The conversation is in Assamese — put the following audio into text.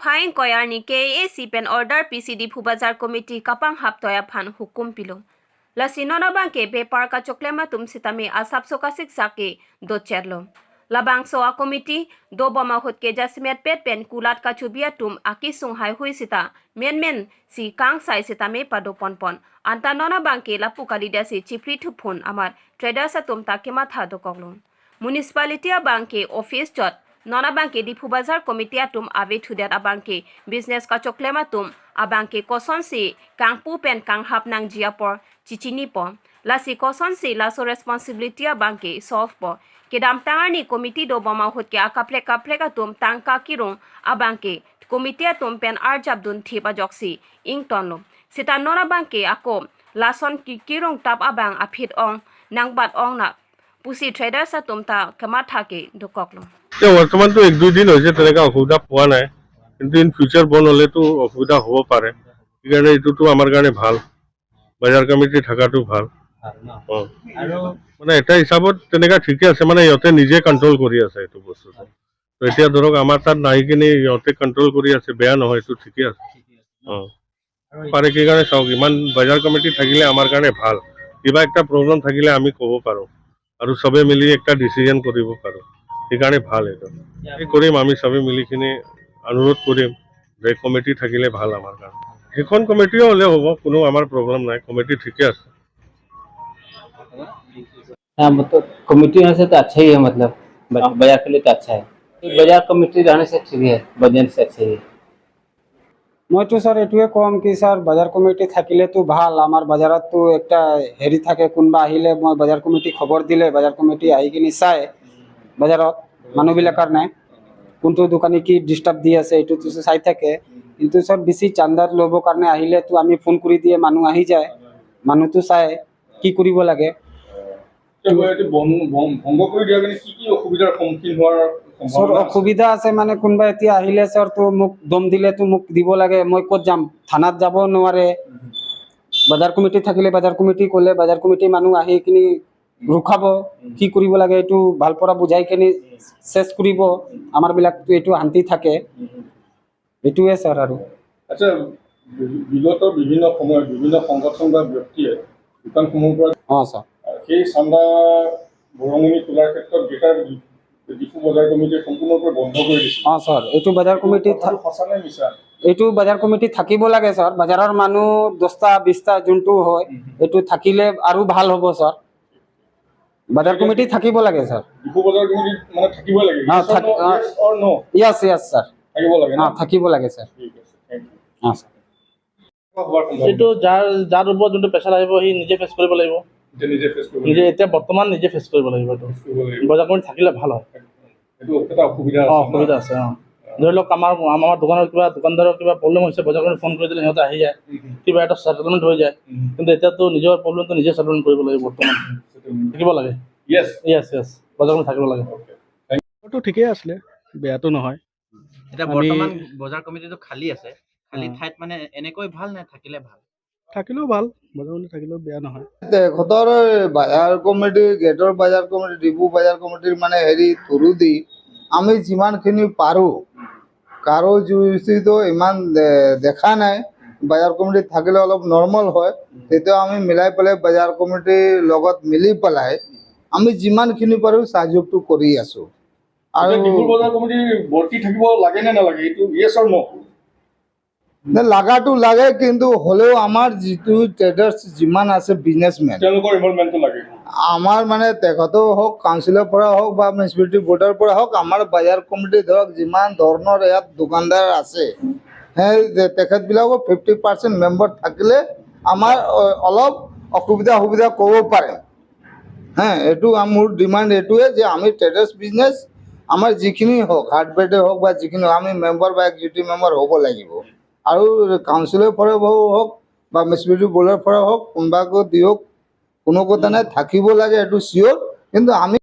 Phaing koyar ni KAC pen order PC Diphu Bazar Committee kapang hap toya phan hukum pilo. Lasi nona bangke bepar ka choklema tum sitami asap sokasik sake do cherlo. Labang soa committee do bama hutke jasmet pet pen kulat ka chubia tum aki sung hai hui sita men men si kang sai sitame pado pon pon. Anta nona bangke lapu kalida si chipri thupun amar traders tum ta kema tha do koglon. Municipality bangke office chot nona bangke Diphu Bazar Committee atum ave thudet abangke business ka choklema tum abangke koson si kangpu pen kang hap nang jia por chichini po lasi koson si laso responsibility abangke solve po kedam tangani committee do bama hutke akaple kaple ka tum tangka kirung abangke committee atum pen arjab dun thipa joksi ing tonlo sita nona bangke ako lason ki kirung tap abang aphit ong nangbat ong na pusi traders atum ta kama thake dokoklo. এতিয়া বৰ্তমানতো এক দুইদিন হৈছে, তেনেকুৱা অসুবিধা পোৱা নাই। কিন্তু ইন ফিউচাৰ বন্ধ হ'লেতো অসুবিধা হ'ব পাৰে। সেইকাৰণে এইটোতো আমাৰ কাৰণে ভাল, বজাৰ কমিটি থকাটো ভাল। অঁ, মানে এটা হিচাপত তেনেকুৱা ঠিকে আছে। মানে ইহঁতে নিজে কণ্ট্ৰল কৰি আছে এইটো বস্তুটো। তো এতিয়া ধৰক আমাৰ তাত নাহি কিনে ইহঁতে কণ্ট্ৰল কৰি আছে, বেয়া নহয়, এইটো ঠিকে আছে। অঁ, পাৰে। কি কাৰণে চাওক, ইমান বজাৰ কমিটি থাকিলে আমাৰ কাৰণে ভাল। কিবা একটা প্ৰব্লেম থাকিলে আমি ক'ব পাৰোঁ আৰু চবে মিলি একটা ডিচিজন কৰিব পাৰোঁ। সেইকাৰণে ভাল। এইটো এই কৰিম, আমি চবে মিলি কিনে অনুৰোধ কৰিম যে কমিটি থাকিলে ভাল আমাৰ কাৰণে। সেইখন কমিটিও হ'লে হ'ব, কোনো আমাৰ প্ৰব্লেম নাই, কমিটি ঠিকে আছে। हाँ, मतलब कमेटी होने से तो अच्छा ही है। मतलब बाजार के लिए तो अच्छा है। बाजार कमेटी रहने से ठीक है, बजने से अच्छा ही है। মইতো ছাৰ এইটোৱে ক'ম কি ছাৰ, বজাৰ কমিটি থাকিলেতো ভাল। আমাৰ বজাৰততো একটা হেৰি থাকে, কোনোবা আহিলে মই বজাৰ কমিটি খবৰ দিলে বজাৰ কমিটি আহি কিনি চায় বজাৰত মানুহবিলাকৰ কাৰণে কোনটো দোকানী কি ডিষ্টাৰ্ব দি আছে, এইটোতো চাই থাকে। কিন্তু ছাৰ, বেছি চান্দাত ল'বৰ কাৰণে আহিলেতো আমি ফোন কৰি দিয়ে মানুহ আহি যায়, মানুহটো চায় কি কৰিব লাগে। এইটো ভংগ কৰি দিয়াৰ কাৰণে কি কি অসুবিধাৰ সন্মুখীন হোৱাৰ ছাৰ, সম্ভাৱনা আছে? অসুবিধা আছে। মানে কোনোবা এতিয়া আহিলে ছাৰ, তো মোক দম দিলেতো মোক দিব লাগে, মই ক'ত যাম? থানাত যাব নোৱাৰে। বজাৰ কমিটি থাকিলে বজাৰ কমিটি ক'লে বজাৰ কমিটি মানুহ আহি কিনি ৰখাব, কি কৰিব লাগে এইটো ভাল পৰা বুজাই কিনি চেচ কৰিব। আমাৰবিলাকতো এইটো শান্তি থাকে, এইটোৱে ছাৰ আৰু। আচ্ছা, বিগত বিভিন্ন সময়ত বিভিন্ন সংগঠন বা ব্যক্তিয়ে দোকানসমূহৰ পৰা অঁ ছাৰ। সেই চান্দা বৰঙণি তোলাৰ ক্ষেত্ৰত গ্ৰেটাৰ ডিফু বজাৰ কমিটিয়ে সম্পূৰ্ণৰূপে বন্ধ কৰি দিছিল। অঁ ছাৰ, এইটো বজাৰ কমিটি কথাটো সঁচা নে মিছা? এইটো বজাৰ কমিটি থাকিব লাগে ছাৰ। বজাৰৰ মানুহ 10টা 20টা যোনটো হয়, এইটো থাকিলে আৰু ভাল হ'ব ছাৰ। বজাৰ কমিটি থাকিব লাগে ছাৰ। ডিফু বজাৰ কমিটিত মানে থাকিবই লাগে? অ, অ। Yes or no? Yes yes sir. থাকিব লাগে ন? অঁ, থাকিব লাগে ছাৰ। ঠিক আছে, thank U. অঁ ছাৰ। হোৱাৰ সম্ভাৱনা এইটো যাৰ যাৰ ওপৰত যোনটো প্ৰেছাৰ আহিব, সি নিজে ফেচ কৰিব লাগিব। এতিয়া নিজে ফেচ কৰিব নিজে, এতিয়া বৰ্তমান নিজে ফেচ কৰিব লাগিব এইটো। কৰিব লাগিব। বজাৰ কমিটি থাকিলে ভাল হয়। এইটো এটা অসুবিধা আছে ন? অসুবিধা আছে। ধৰি লওক আমাৰ আমাৰ দোকানৰ কিবা, দোকানদাৰৰ কিবা প্ৰব্লেম হৈছে, বজাৰ কমিটি ফোন কৰি দিলে সিহঁতে আহি যায়, কিবা এটা ছেটেলমেণ্ট হৈ যায়। কিন্তু এতিয়াতো নিজৰ প্ৰব্লেমটো নিজে ছেটেলমেণ্ট কৰিব লাগিব। বৰ্তমান থাকিব লাগে। য়েছ। য়েছ, বজাৰ কমিটি থাকিব লাগে। তো ঠিকেই আছিলে, বেয়াটো নহয়। এতিয়া বৰ্তমান বজাৰ কমিটিটো খালী আছে, খালী ঠাইত মানে এনেকৈ ভাল নে থাকিলে ভাল? থাকিলেও ভাল, বজাৰ কমিটি থাকিলেও বেয়া নহয়। তেখেতৰ বাজাৰ কমিটি, গ্ৰেটাৰ বাজাৰ কমিটি, ডিফু বাজাৰ কমিটিৰ মানে হেৰি থ্ৰুদি আমি যিমানখিনি পাৰোঁ, কাৰো জুইটো ইমান দেখা নাই। বাজাৰ কমিটি থাকিলে অলপ নৰ্মেল হয়। তেতিয়া আমি মিলাই পেলাই, বাজাৰ কমিটিৰ লগত মিলি পেলাই আমি যিমানখিনি পাৰোঁ সহযোগটো কৰি আছোঁ আৰু এতিয়া ডিফুৰ বজাৰ কমিটি বৰ্তি থাকিব লাগে নে নালাগে, এইটো য়েছ অৰ ন'? নে, লাগাটো লাগে, কিন্তু হ'লেও আমাৰ যিটো ট্ৰেডাৰ্ছ যিমান আছে, বিজনেছমেন, তেওঁলোকৰ ইনভলভমেণ্টটো লাগে। আমাৰ মানে তেখেতেও হওক, কাউন্সিলৰ পৰা হওক বা মিউনিচিপালিটি বৰ্ডৰ পৰা হওক, আমাৰ বাজাৰ কমিটি ধৰক যিমান ধৰণৰ ইয়াত দোকানদাৰ আছে, সেই তেখেতবিলাকো 50% মেম্বাৰ থাকিলে আমাৰ অলপ অসুবিধা সুবিধা ক'ব পাৰে। হে, এইটো মোৰ ডিমাণ্ড এইটোৱে যে আমি ট্ৰেডাৰ্ছ বিজনেছ আমাৰ যিখিনি হওক, হাৰ্ডৱেৰে হওক বা যিখিনি হওক, আমি মেম্বাৰ বা এক্সিকিউটিভ মেম্বাৰ হ'ব লাগিব। আৰু কাউন্সিলৰ পৰা হওক বা মিউনিচিপালিটি বৰ্ডৰ পৰা হওক, কোনোবাকো দিয়ক, কোনো কথা নাই, থাকিব লাগে এইটো চিয়'ৰ। কিন্তু আমি